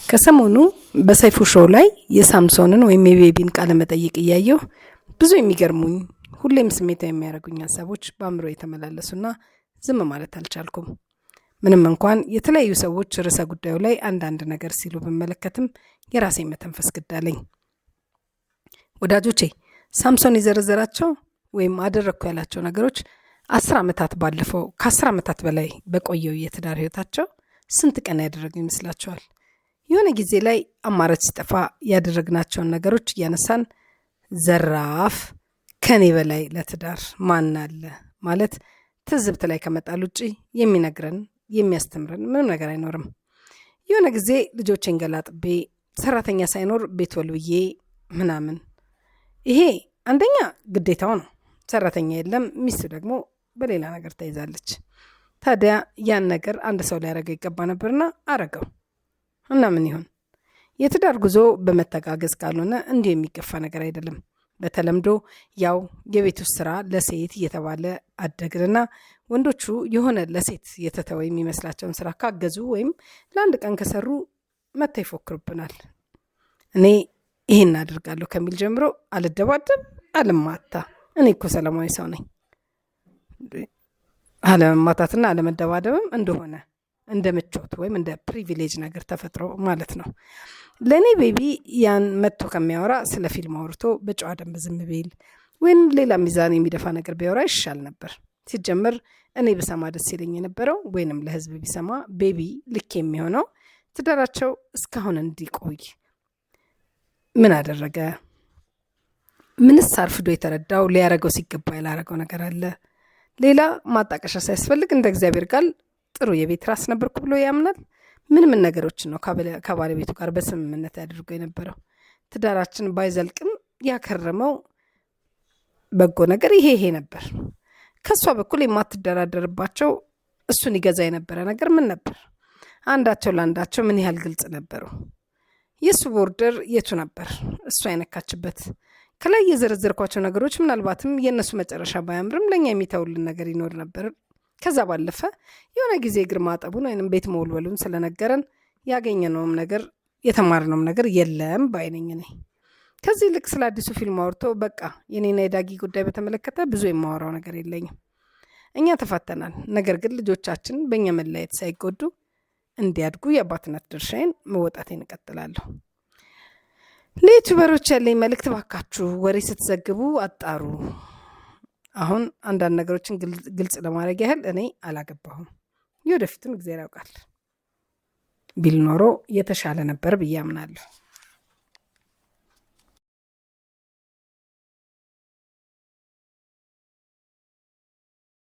ከሰሞኑ በሰይፉ show ላይ የሳምሶንን ወይም የቤቢን ቃለ መጠይቅ እያየሁ ብዙ የሚገርሙኝ፣ ሁሌም ስሜታዊ የሚያደርጉኝ ሀሳቦች በአእምሮ የተመላለሱና ዝም ማለት አልቻልኩም። ምንም እንኳን የተለያዩ ሰዎች ርዕሰ ጉዳዩ ላይ አንዳንድ ነገር ሲሉ ብመለከትም የራሴን መተንፈስ ግድ አለኝ። ወዳጆቼ፣ ሳምሶን የዘረዘራቸው ወይም አደረግኩ ያላቸው ነገሮች 10 ዓመታት ባለፈው ከ10 ዓመታት በላይ በቆየው የትዳር ህይወታቸው ስንት ቀን ያደረጉ ይመስላችኋል? የሆነ ጊዜ ላይ አማራጭ ሲጠፋ ያደረግናቸውን ነገሮች እያነሳን ዘራፍ፣ ከኔ በላይ ለትዳር ማን አለ ማለት ትዝብት ላይ ከመጣል ውጭ የሚነግረን የሚያስተምረን ምንም ነገር አይኖርም። የሆነ ጊዜ ልጆቼን ገላጥቤ፣ ሰራተኛ ሳይኖር ቤት ወልውዬ ምናምን፣ ይሄ አንደኛ ግዴታው ነው። ሰራተኛ የለም፣ ሚስቱ ደግሞ በሌላ ነገር ተይዛለች። ታዲያ ያን ነገር አንድ ሰው ሊያደርገው ይገባ ነበርና አረገው እና ምን ይሁን? የትዳር ጉዞ በመተጋገዝ ካልሆነ እንዲሁ የሚገፋ ነገር አይደለም። በተለምዶ ያው የቤት ውስጥ ስራ ለሴት እየተባለ አደግንና ወንዶቹ የሆነ ለሴት የተተወ የሚመስላቸውን ስራ ካገዙ ወይም ለአንድ ቀን ከሰሩ መጥተው ይፎክሩብናል። እኔ ይሄን አድርጋለሁ ከሚል ጀምሮ አልደባደብ፣ አልማታ። እኔ እኮ ሰላማዊ ሰው ነኝ። አለመማታትና አለመደባደብም እንደሆነ እንደ ምቾት ወይም እንደ privilege ነገር ተፈጥሮ ማለት ነው። ለእኔ ቤቢ ያን መጥቶ ከሚያወራ ስለ ፊልም አውርቶ በጨዋ ደንብ ዝም ቢል ወይም ሌላ ሚዛን የሚደፋ ነገር ቢያወራ ይሻል ነበር። ሲጀመር እኔ ብሰማ ደስ ይለኝ የነበረው ወይንም ለህዝብ ቢሰማ ቤቢ ልክ የሚሆነው ትዳራቸው እስካሁን እንዲቆይ ምን አደረገ? ምንስ አርፍዶ የተረዳው ሊያረገው ሲገባ ያላረገው ነገር አለ? ሌላ ማጣቀሻ ሳያስፈልግ እንደ እግዚአብሔር ቃል ጥሩ የቤት ራስ ነበርኩ ብሎ ያምናል? ምን ምን ነገሮችን ነው ከባለቤቱ ጋር በስምምነት ያደርገው የነበረው? ትዳራችን ባይዘልቅም ያከረመው በጎ ነገር ይሄ ይሄ ነበር። ከእሷ በኩል የማትደራደርባቸው እሱን ይገዛ የነበረ ነገር ምን ነበር? አንዳቸው ለአንዳቸው ምን ያህል ግልጽ ነበሩ? የእሱ border የቱ ነበር እሷ የነካችበት? ከላይ የዘረዘርኳቸው ነገሮች ምናልባትም የእነሱ መጨረሻ ባያምርም ለእኛ የሚተውልን ነገር ይኖር ነበር። ከዛ ባለፈ የሆነ ጊዜ እግር ማጠቡን ወይም ቤት መወልወሉን ስለነገረን ያገኘነውም ነገር የተማርነውም ነገር የለም ባይ ነኝ እኔ። ከዚህ ይልቅ ስለ አዲሱ ፊልም አውርቶ በቃ የኔና የዳጊ ጉዳይ በተመለከተ ብዙ የማወራው ነገር የለኝም። እኛ ተፋተናል። ነገር ግን ልጆቻችን በእኛ መለያየት ሳይጎዱ እንዲያድጉ የአባትነት ድርሻዬን መወጣቴን እቀጥላለሁ። ለዩቱበሮች ያለኝ መልእክት፣ ባካችሁ ወሬ ስትዘግቡ አጣሩ። አሁን አንዳንድ ነገሮችን ግልጽ ለማድረግ ያህል እኔ አላገባሁም፣ የወደፊቱን እግዚአብሔር ያውቃል ቢል ኖሮ የተሻለ ነበር ብዬ አምናለሁ።